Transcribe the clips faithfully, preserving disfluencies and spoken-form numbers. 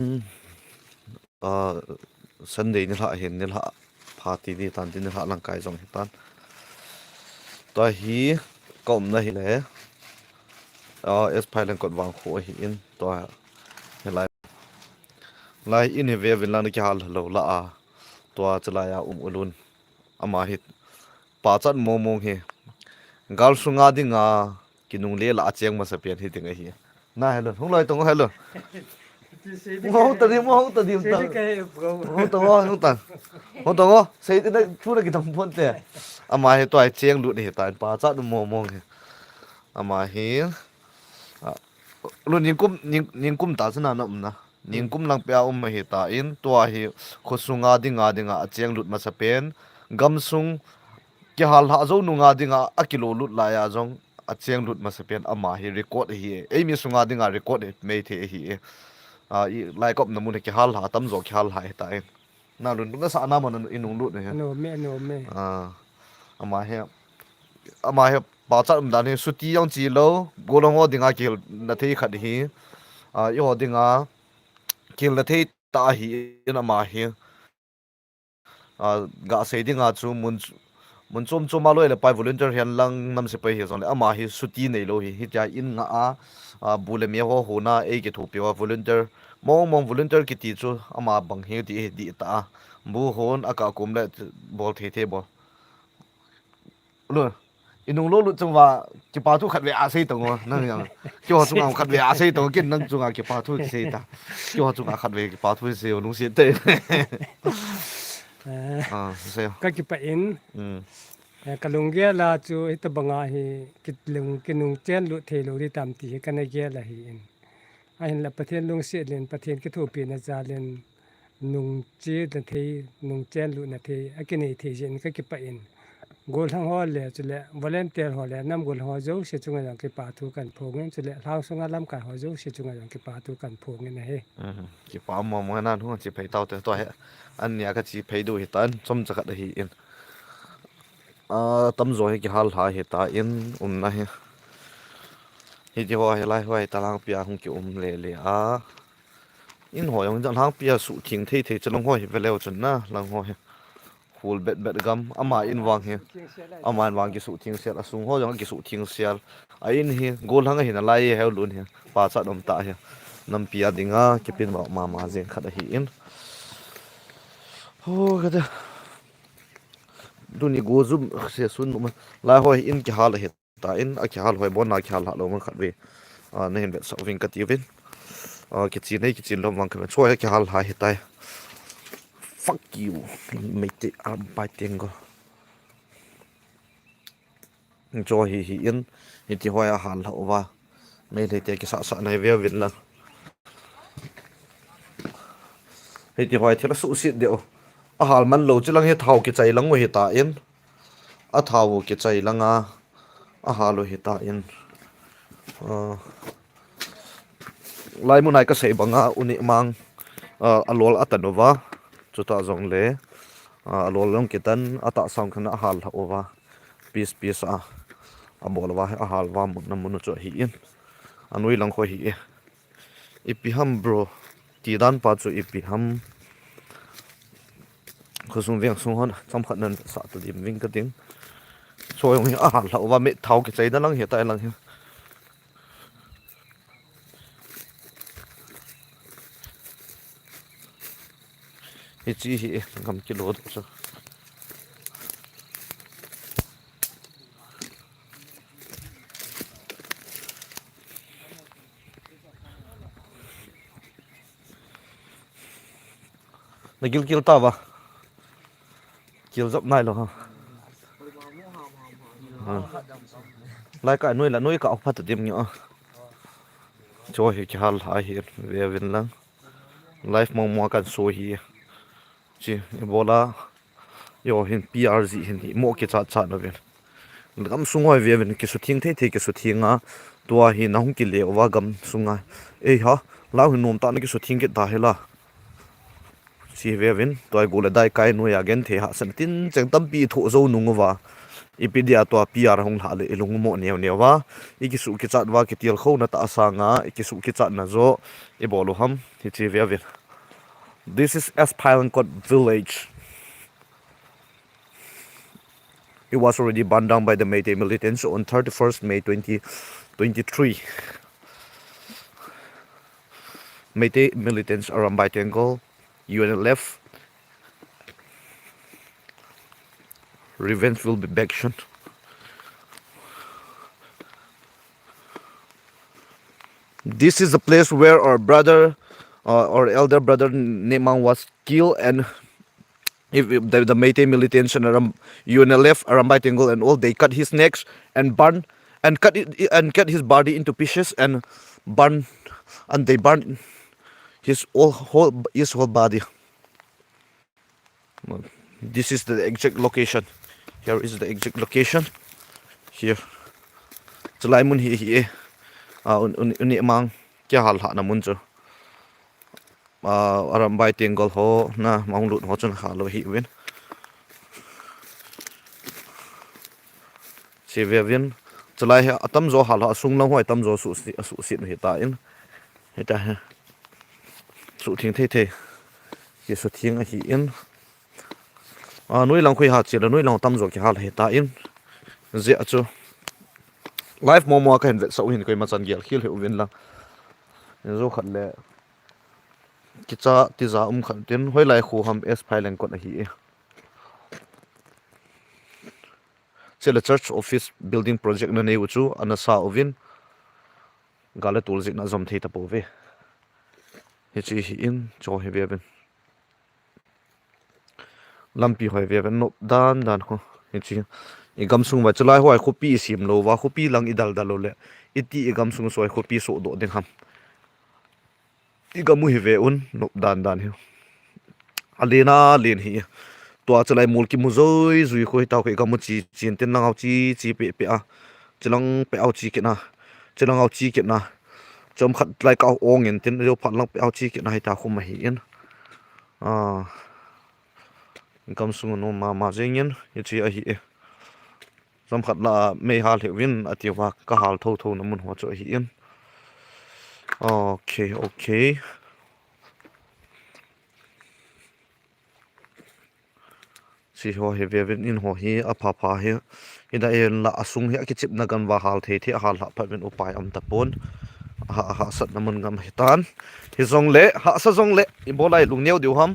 Ah, Sunday nilhah hin, nilhah pha ti di tan, ti nilhah lang kai jong hitan. Tua hi ka umna hi le, ah, S Phailen kot vang khu ahi in, tua hi lai. Lai in hi ve vin lang na kihal lo la a, tua chalai a um ulun. Ama hi pachat mong mong hi. Gal sunga dinga kinungle la a cheng masa pen hi ding ahi. Na hello, hung loi tong hello. Mo hung ta di, mo hung ta di, mo ta. Mo hung ta, mo hung ta. Mo ta mo, sei ti na chu na ki dam pon te. Ama hi tua cheng lut hi ta, pachat mong mong hi. Ama hi. Ah, lu ningkum, ning, ningkum ta chu na na um na. Ningkum lang pia um ahi ta in, tua hi khosunga dinga dinga a cheng lut masa pen, gamsung kihal lha zo nunga dinga a kilo lut lai a jong a cheng lut masa pen ama hi record ahi e. Eimi sunga dinga record hi mei thei ahi e. Ah, i lai kop na mun hi kihal lha, tam jo kihal lha hi ta in. Na lun lun na sa na mo na i nung lut na hi. Ano me, ano me. Ah, ama hi, ama hi pachat um dan hi suti jong chi lo, golhang ho dinga kihil na thei khat hi. Ah, i ho dinga kihil na thei ta hi in ama hi. Ah, ga sei dinga chu mun, mun chom chom a loi le pai volunteer hian lang nam sepai hi jong le ama hi suti nei lo hi. Hitia in nga a, ah, bu le me ho huna ei kithopi a volunteer. Mong mong volunteer kiti chu ama bang hi ti, ti ta a. Bu hon a ka kum le bol thei thei bol. Lo, i nung lo lut chunga kipa thu khat ve a sei tong o, nang yang. Keiho chunga khat ve a sei tong o, kin nang chunga kipa thu kisei ta. Keiho chunga khat ve kipa thu sei o, nung sei te. Eh, Ah, sei o. Ka kipa in, Mm. eh, ka lunggel a chu hitabanga hi kilung, kinung chen lut thei lo di tam ti hi ka na gel ahi in. Ahinla Pathen lungset lin, Pathen kithopina jal in, nung che na thei, nung chen lut na thei, a kinei thei jeh in ka kipa in. Golhang ho le, chule volunteer ho le, nam golhang ho jouse chunga jong kipa thu kan phong in, chule lhang sunga lamkai ho jouse chunga jong kipa thu kan phong in ahi. Mhm. Kipa mo mo na hung chi phei tau te to he. An nia ka chi phei du hi tan, chom cha khat ahi in. Ah, tam jo hi kihal lha hi ta in, umna hi. Hiti ho hi lai ho hi ta lang pia hung ki um le le a. In ho jong jang hang pia suh thing thei thei chu lang ho hi ve leu chun na, lang ho hi. Hul bet bet gam, ama in vang hi. Ama in vang ki suh thing sel, a sung ho jong ki suh thing sel. A in hi, golhang ahi na lai heu lun hi. Pachat um ta hi. Nampi a dinga, kipin ma, ma, ma jeng khat ahi in. Ho, ka te. Tuni go zum se sun ma. Lai ho hi in kihal ahi. Ta in a kihal hoi bon na kihal ha lo man khat ve. Ah, na hin vetsah ving ka ti vin. Ah, kichi nei kichi lo mang ka ve. Choi a kihal ha hi tai. Fuck you. Mei te a bai teng go. Cho hi hi in. Hiti hoi a hal ha uva. Mei le te kisa sa nai ve vin la. Hiti hoi thil a suhset deuh. A hal man lo chi lang hi thau kichai lang u hi ta in. A thau kichai lang a. A hal u hi ta in. Ah, lai mun ai ka sei bang a, u ni mang, ah, a lol a tan uva. Chuta jong le. Ah, a lol long kitan, a ta sang khan a hal ha uva. Piece, piece a. A bol uva, a hal uva, mun na mun u chu hi in. A nui lang kho hi e. Ipi ham, bro. Ti dan pa chu ipi ham. Khosung veng sung hon, cham khat nan sa ta dim ving ka ding. Choi hong hi a hal hlau va me thau kichai na lang hi tai lang hi. Hi chi hi e, gam kilo chu. Na gil kil ta va. Kil jop nai lo ha. Ha. Lai ka noi la noi ka phat dim ngi a. Cho hi kihal ha hi ve vin lang. Live mo mo kan so hi. Chi, ibola, yo hin P R G hin hi, mo kichat chat na vin. Gam sung hoi ve vin, kisuthing thei thei kisuthing a, tua hi na hung kile uva gam sunga. Ei ha, lau hin nom ta na kisuthing kit ta hi la. Chi ve vin, tua gule dai kai noi a gen thei ha, san tin cheng tampi tho zo nung uva. Ipi dia tua P R hung lha le ilung mo neo neo va. Ikisuh kichat va kitilkhouna tah sanga ikisuh kichatna jo ibol u ham hiche ve uvin. This is Espalengkot village. It was already burned down by the Meitei militants on thirty-first May twenty twenty-three. Meitei militants, Arambai Tenggol, U N L F. Revenge will be back soon. This is the place where our brother, uh, our elder brother Nemang was killed, and if, if the, the Meitei militants and Aram, U N L F, Arambai Tenggol and all, they cut his necks and burn and cut it, and cut his body into pieces and burn, and they burn his all whole his whole body. This is the exact location. Here is the exact location. Here. Chulai mun hi hi e. Ah, un, un, un mang kia hal ha na mun chu. Ah, Arambai Tenggol ho na Manglut ho chun hal lo hi uvin. Hiche ve uvin. Chulai hi atam jo hal ha sung lang hoi tam jo su si, su si hi ta in. Hi ta hi. Su thing thei thei. Ki su thing ahi in. A, noi lang khui ha che le noi lang tam jo kihal hi ta in. Jeh a chu live mo mo a kahin vetsah u hin koima chan gel khel hi uvin lang. Jou khat le kicha tija um khat tin hoilai khu ham Espalengkot ahi e. Che le church office building project na nei u chu ana sa uvin. Gal le tol jeh in ajom thei tapou ve. Hiche hi in cho hi ve uvin. Lampi hoi ve uvin nop dan dan khu. Hiche i gamsung va chulai hoi khopi i sem lou va, khopi lang i dal dal lou le. Iti i gamsung soi khopi soh doh ding ham. I gam u hi ve un nop dan dan hi. Alen alen hi. Tua chulai mol kimu joi jui khu hi tao khu i gam u chi chin tin lang au chi chi pe pe a. Chilang pe au chi kit na. Chilang au chi kit na. Chom khat lai ka ong in tin jo phat lang pe au chi kit na hi ta khu ma hi in. A. Gamsung no ma ma jeng in hiche ahi e. Chom khat la mei hal hi uvin ati va ka hal tho tho na mun ho chu ahi in. Okay, okay. Hiche ho hi ve uvin in ho hi apha pha hi. Ida en la asung hi akichip na gan va hal thei thei a hal ha pha uvin upai um tapon. Ha, hahsat na mun gam hi tan. Hi jong le, hahsa jong le, i bolai lung neo diu ham.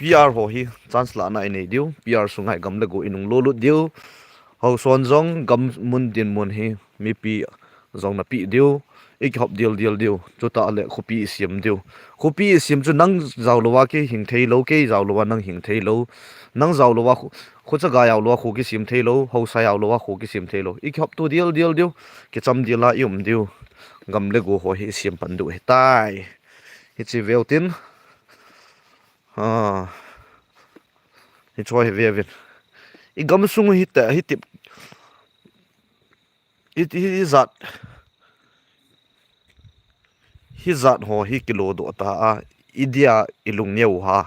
P R ho hi chance la na i nei diu. P R sunga i gam le go i nung lo lut diu. Hauson jong gam mun din mun hi mipi jong na pi diu. I kihop dial dial diu. Chuta le khopi i sem diu. Khopi i sem chu nang jao lou va kei hing thei lou, kei jao lou va nang hing thei lou. Nang jao lou va khu, khu cha ga jao lou va khu ki sem thei lou, hausa jao lou va khu ki sem thei lou. I kihop tu dial dial diu. Kicham dial a i um diu. Gam le go ho hi i sem pan diu hi tai. Hiche veu tin. A. Hiche ho hi ve uvin. I gamsung hi ta, hi tip. I, i, i jat. Hi jat ho hi kilo doh ta a. I dia i lung neo ha.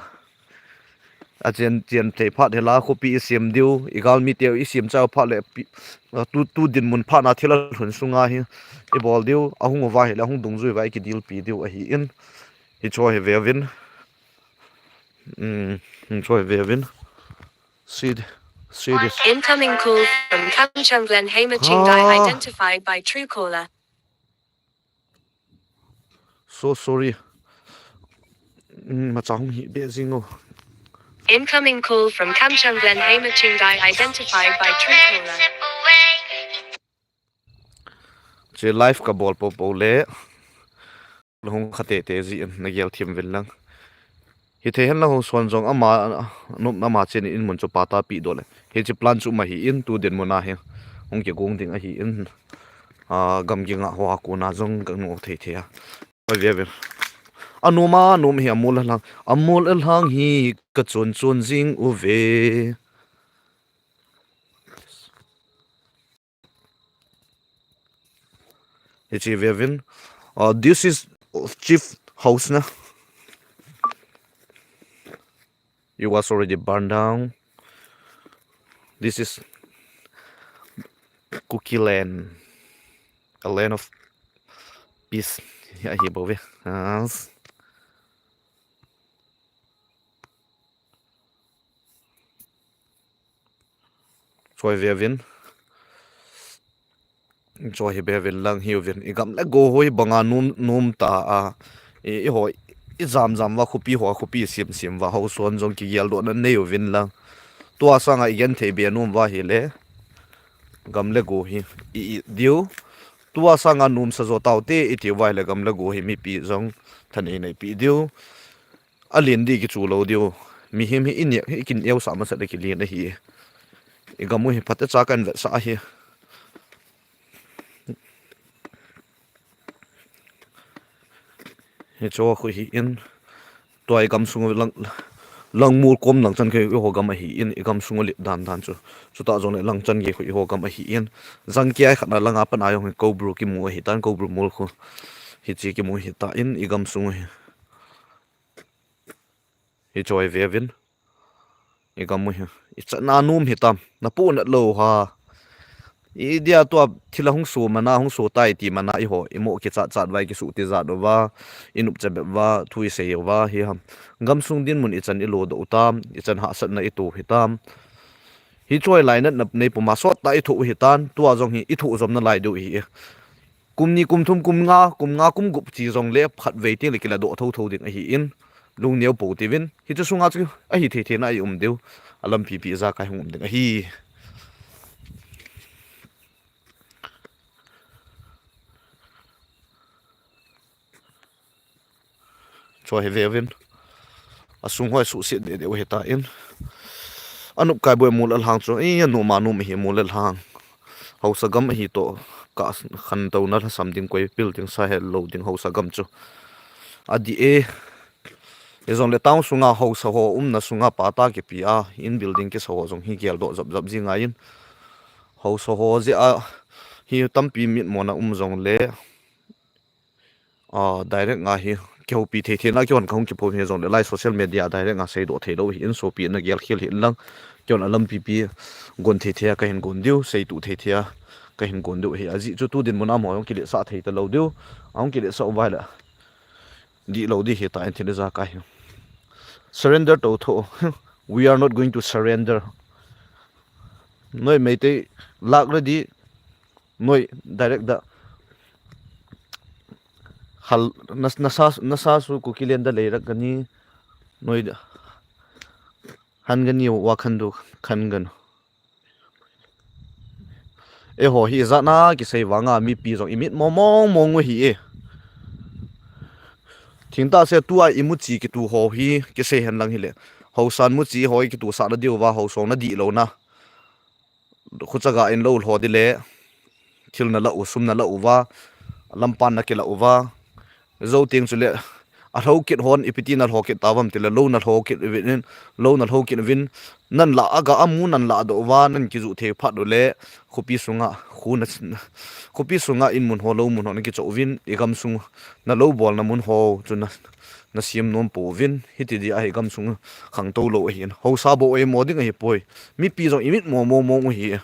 A chen chen thei phat hi la khopi i sem diu. I gal mi teu i sem chao phat le pi, a, tu, tu din mun phat na thil a lhun sunga hi. I bol diu. Ahung uva hi le, ahung dungjuiya i kidil pi diu ahi in. Hiche ho hi ve uvin. Um, hiche ho hi ve uvin. See, see this. Incoming call from Kamchang Glenhei Machingdai, ah, identified by Truecaller. So sorry. Mm, macha hung hi be jing o. Incoming call from Kamchang Glenhei Machingdai, identified by Truecaller. Hiche live ka bol po po le. Hung kha tete jin na gel thim uvin lang. Hithei hen lang Hongsuan jong ama, nop ama chen in mun chu pata pi doh le. Hiche plan chu ma hi in tu din mun a hi. Hung kigong ding ahi in. A, gam ging a hoa kona jong ka nu thei thei a. Ave ave. Anom a, anom hi amol alang. Amol alang hi ka chon chon jing uve. Hiche ve uvin. Uh, this is chief house na. It was already burned down. This is Kuki land, a land of peace. Ahi bou ve. As. Choi ve vin. Choi hi be vin lang hiu vin. I gam le go hoi banga num, num ta a. I, i hoi, i jam jam va khopi ho, khopi sim sim va ho suan jong ki gel do na nei u vin lang. Tua sanga i gen thei be num va hi le. Gam le go hi i, i diu. Tua sanga num sa jo tau te i tiu va hi le gam le go hi mipi jong thanei nei pi diu. A lien di kichu lo diu. Mihem hi i nek hi i kin eu sa masa le ki lien ahi. I gam u hi phat a cha kan vet sa ahi. Hi cho khu hi in. Tua i gam sung lang, lang mul kom lang chan ke i ho gam ahi in, i gam sung li dan dan chu. Chuta jong le lang chan ke khu i ho gam ahi in. Jang ki ai khat na lang a pan a jong hi Cobra ki mu ahi tan, Cobra mul khu. Hi chi ki mu hi ta in, i gam sung hi. Hi choi ve vin. I gam u hi. I chan a num hi tam. Na pu na lo ha. I dia tua thil a hung su mana, hung su tai ti mana i ho. I mo ki chat chat vai ki su ti jat u va. I nup che be va, thu i sei u va, hi ham. Gam sung din mun i chan i lo do u tam. I chan ha sat na i tu hi tam. Hi choi lai nat na nei pu ma sot ta i thu hi tan. Tua jong hi i thu jom na lai diu hi. Kum ni, kum thum, kum nga, kum nga, kum gup chi jong le phat vei ting le kila do tho tho ding ahi in. Lung neo po ti vin. Hi chu sunga chu ahi thei thei na i um diu. A lampi pi ja kai hung um ding ahi. Choi hi ve vin. A sung hoi su sit de de u hi ta in. A nup kai boi mul a hang chu. I a nu ma nu mi hi mul a hang. Hausa gam hi to ka khan to na sam ding koi pil ding sa he lo ding hausa gam chu. A di e. I jong le town sunga hausa ho um na sunga pa ta ki pi a. In building ki sa ho jong hi gel do jap jap ji ngai in. Hausa ho ji a hi tampi mit mo na um jong le. A, direct nga hi, ki hopi thei thei na ki hon ka hung ki po hi jong le lai social media direct nga sei do thei lo hi in sopi na gel khel hi in lang. Ki hon a lampi pi gon thei thei a ka hin gon diu, sei tu thei thei a ka hin gon diu hi. A ji chu tu din mun a mo jong ki le sa thei ta lo diu. A hung ki le sa u vai la. Di lo di hi ta in thil ja ka hi. Surrender to tho. We are not going to surrender. Noi Meitei lak re di. Noi direct da. Hal, nas-, nasa, nasa su Kuki land da lei rak gani. Noi da. Han gani wa khan du khan gan. E ho hi za na ki sei vanga mipi jong i mit mo mong mong u hi e. Thing ta se tua i mu chi ki tu ho hi ki sei hen lang hi le. Hausan mu chi ho ki tu sa na diu va hausong na di lo na. Khucha ga in lo lho di le, thil na la u, sum na la u va, lampan na ki la u va. Zo ting chu le, a lho kit hon, ipi ti na lho kit ta vam ti le, lo na lho kit vin, lo na lho kit vin, nan la a ga a mu nan la do va, nan ki ju thei phat u le, khopi sunga, khu na, khopi sunga in mun ho, lo mun ho na ki cho vin, i gam sung, na lo bol na mun ho, chu na, na siam nom po vin, hiti di a hi gam sung khang to lo a hi in. Hausa bo e mo ding a hi poi. Mipi jong i mit mo mo mo u hi.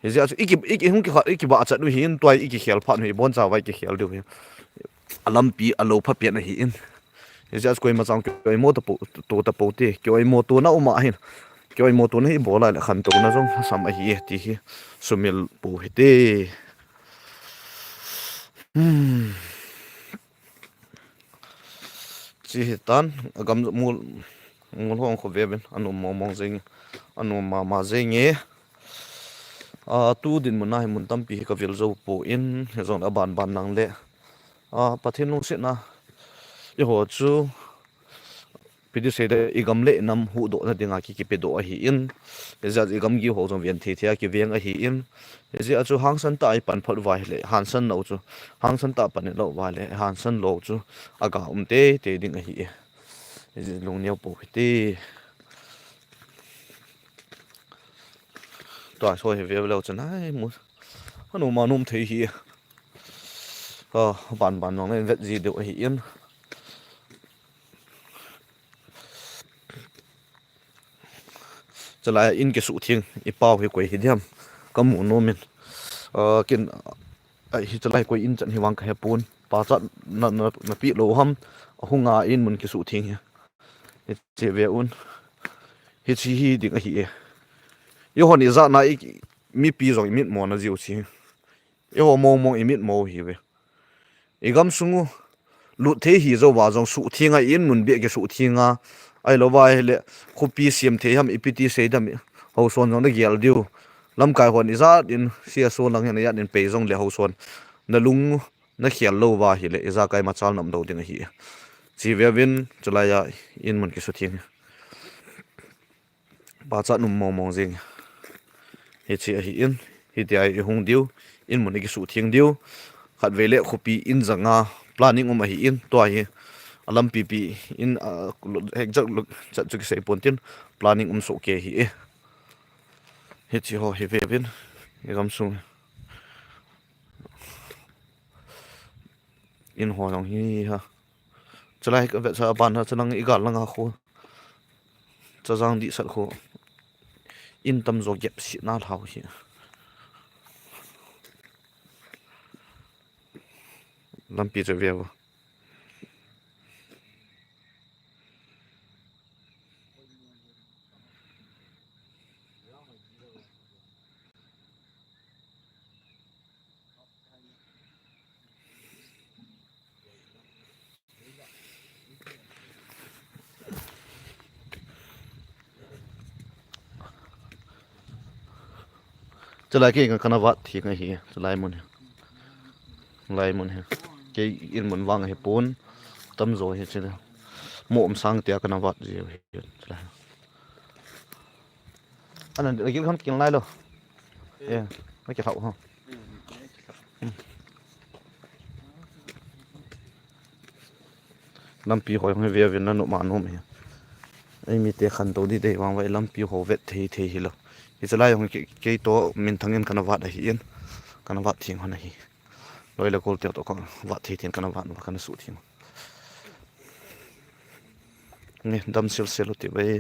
Hi jeh a chu i ki, i ki hung ki kha, i ki ba chat u hi in tua i ki khel phat u hi bon cha vai ki khel diu hi. A lampi a lo pha pian a hi in. Hi jeh a chu koima chang ki oi mo ta po, to ta po ti. Ki oi mo to na u ma hin. Ki oi mo to na hi bol a le khan to na jong sam a hi ti hi. Sumil po hi te. Hmm. Chi hi tan, a gam mul, mul hong kho ve vin, a nom mong mong jeng, a nom ma ma jeng e. A, tu din mun a hi mun tampi hi ka vil jo po in, hi jong a ban ban nang le. A, Pathen lungsetna, i ho chu, pi di sei de, i gam le nam hu do na dinga ki ki pe do a hi in, i jat i gam gi ho jong vien thei thei a ki veng a hi in, Hi jeh a chu hangsan ta i pan phot vai le, hangsan lo chu, hangsan ta pan lo vai le, hangsan lo chu, a ga um te te ding a hi e. Hi jeh lung neo po hi te. Tua so hi ve lo chu nai mu. Hanu ma num thei hi. A, ban ban nong le vet ji deu a hi in. Chulai in kisuh theng, i pau hi koi hi diam. Ka mu nom in. Ah, kin, ah, hi chulai koi in chan hi vang ka he pon. Pachat na, na, na pi lo ham. Ahung a in mun kisuh theng hi. Hiche ve un. Hiche hi ding ahi e. Eiho ni jat na i, mipi jong i mit mo na jiu chi. Eiho mong mong i mit mo hi ve. I gam sung u lut thei hi jou va jong suh theng a, in mun beh kisuh theng a. Ahilou va hile khopi siam thei ham, ipi ti sei dam, hauson jong na gel diu. Lamkai hon i jat in C S O lang hin a jat in pei jong le hauson na lung na khel lou va hile, i jakai machal nam lou ding ahi. Chi ve vin, chulai a in mun kisuh theng. Pachat um mong mong jing. Hiche ahi in, hitia i hung diu, in mun i kisuh theng diu. Khat vei le khopi in jang a planning um ahi in, tua hi a lampi pi in, a, hek jak luk chat chu kisei pon tin, planning um soh kei ahi e. Hiche ho hi ve vin, i gam sung. In ho jong hi ha. Chulai ka vetsah a ban ha, chulai i gal lang a kho. Chajang di sat kho. In tamjo gep si na lhau hi. Lampi chu ve vo. Chulai kei kana vat theng ahi, chulai mun hi. Lai mun hi. Kei in mun vang hi pon, tamjo hi chule. Mo um sang tia kana vat ji hi, chulai. Ana gil kham kin lai lo. Eh, na ki hau ha. Lampi ho jong hi ve vin na nom a nom hi. Ei mite khantou di dei vang vai lampi ho vet thei thei hi lo. Hiche lai jong kei, kei to minthang in kana vat ahi in. Kana vat theng hon ahi. Loi le kol te to kana vat thei thei in kana vat va kana suh theng. Nge dam sil sil u ti vai.